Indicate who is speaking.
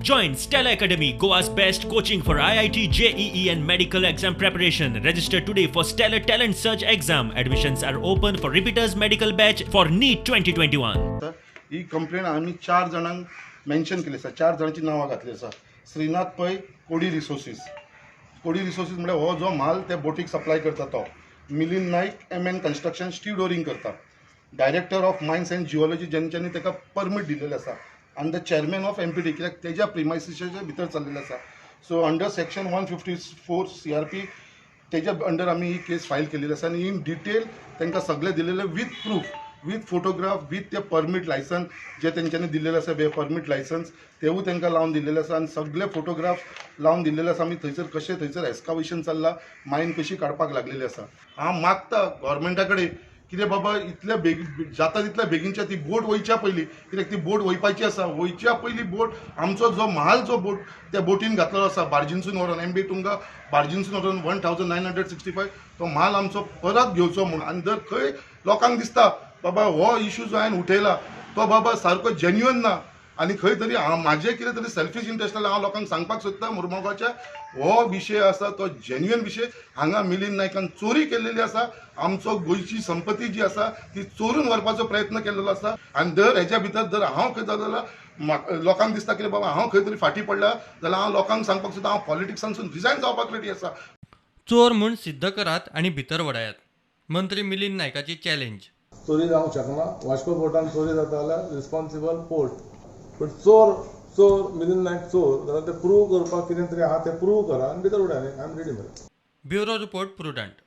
Speaker 1: Join Stella Academy, Goa's best coaching for IIT, JEE, and medical exam preparation. Register today for Stellar Talent Search exam. Admissions are open for repeaters medical batch for NEET 2021.
Speaker 2: He complain आमी चार जाणांक mention केली आसा, चार जाणांची नांवां घातली आसा. श्रीनाथ पै, कोडी रिसोर्सीस. कोडी रिसोर्सीस म्हळ्यार हो जो म्हाल ते बोटीक सप्लाय करता तो. Milind Naik, M N construction, stevedoring करता. Director of mines and geology, जेंच्यांनी ताका परमीट दिलेलें आसा, आनी the chairman of MPT, कित्याक तेज्या प्रिमायसिसाच्या भितर चल्लेलें आसा. So under section 154 CrP, तेज्या अंडर आमी ही केस फायल केलेली आसा आनी इन डिटेल तांकां सगळें दिलेलें, with proof, with photograph, with ते परमीट लायसन्स जे तेंच्यांनी दिल्लेले आसा, वे परमीट लायसन्स तेवूय तांकां लावन दिल्लेले आसा आनी सगळे फोटोग्राफ लावन दिल्लेले आसा. आमी थंयसर कशें थंयसर एस्कावेशन चल्लां, मायन कशी काडपाक लागलेली आसा. हांव मागता गोवोरमेंटा कडेन कितें बाबा, इतल्या बेग जाता तितल्या बेगीनच्या ती बोट वयच्या पयलीं, कित्याक ती बोट वयपाची आसा, वयच्या पयलीं बोट आमचो जो म्हाल जो बोट त्या बोटीन घातलेलो आसा, बार्जीनसून व्हरोन, एम बी तुंगा बार्जीनसून व्हरोन, 1965 तो म्हाल आमचो परत घेवचो म्हूण. आनी जर खंय लोकांक दिसता बाबा हो इशू जो हांवें उठयला तो बाबा सारको जेन्युअन ना आनी खंय तरी हांव म्हाजें कितें तरी सेल्फीश इंट्रस्ट जाल्यार, हांव लोकांक सांगपाक सोदता, मुरमुगाच्या हो विशय आसा तो जेन्युअन विशय. हांगा मिलिंद नायकान चोरी केल्लेली आसा. आमचो गोंयची संपत्ती जी आसा ती चोरून व्हरपाचो प्रयत्न केल्लो आसा. आनी जर हेच्या भितर जर हांव खंय जालो जाल्यार, लोकांक दिसता की बाबा हांव खंय तरी फाटीं पडला जाल्यार, हांव लोकांक सांगपाक सोदता, हांव पॉलिटिक्सांसून रिजायन जावपाक रेडी आसा.
Speaker 3: चोर म्हूण सिद्ध करात आनी भितर वडायात, मंत्री मिलिंद नायकाची चॅलेंज.
Speaker 4: चोरी जावंक शकना. वास्को पोर्टान चोरी जाता जाल्यार रिस्पॉन्सिबल पोर्ट. पूण चोर चोर मिलिंद नायक चोर जाल्यार ते प्रूव करपाक कितें तरी आहा, तें प्रूव करा आनी भितर उडया. I am ready मरे.
Speaker 3: Bureau report, Prudent.